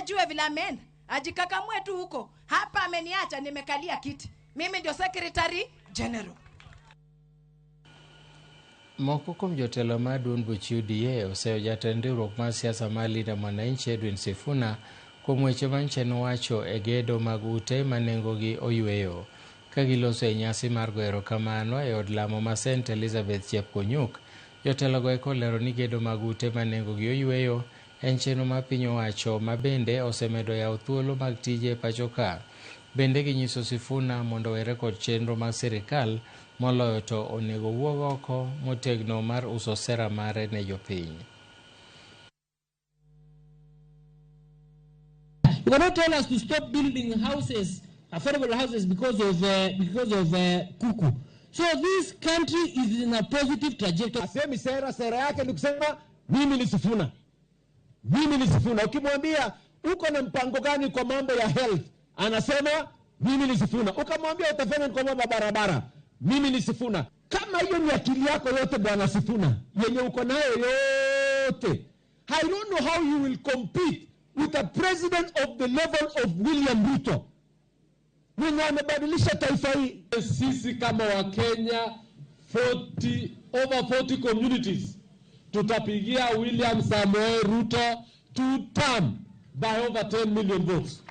Ajue vile ameenda, ajikakamue tu huko. Hapa ameniacha nimekalia kiti, mimi ndio secretary general. Moko kuom jotelo mar duond buch UDA oseyo jatend riwruok mar siasa mar Linda Mwananchi Edwin Sifuna kuom weche manyicha nowacho e gedo mag ute ma nengogi oyweyo. Ka giloso e nyasi mar goyo erokamano e od lamo ma St Elizabeth Chepkonyuk, jotelogo eko olero ni gedo mag ute ma nengogi oyweyo en chenro mar piny owacho ma bende osemedo yawo thuolo mag tije e pacho ka. Bende ginyiso Sifuna mondo owere kod chenro mag sirikal moloyo to onego wuog oko motegno mar uso sera mare ne jopiny. You cannot tell us to stop building houses, affordable houses, because of kuku. So this country is in a positive trajectory. Asemi sera, sera yake ni kusema mimi ni Sifuna, mimi ni Sifuna. Ukimwambia uko na mpango gani kwa mambo ya health, anasema mimi ni Sifuna. Ukamwambia utafanya kwa mambo ya barabara, mimi ni Sifuna. Kama hiyo ni akili yako yote, bwana Sifuna, yenye uko nayo yote, I don't know how you will compete with a president of the level of William Ruto mwenye amebadilisha taifa hii. Sisi kama Wakenya 40, over 40 communities tutapigia William Samoei Ruto two term by over 10 million votes.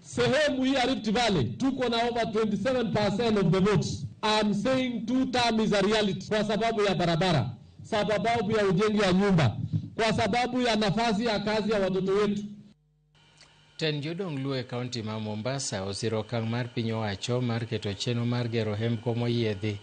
Sehemu hii ya Rift Valley tuko na over 27% of the votes. I'm saying two term is a reality kwa sababu ya barabara, sababu ya ujenzi wa nyumba, kwa sababu ya nafasi ya kazi ya watoto wetu. Tend jodong Luo e kaunti ma Mombasa osiro okang' mar piny owacho mar keto chenro mar gero hembko moyiedhi.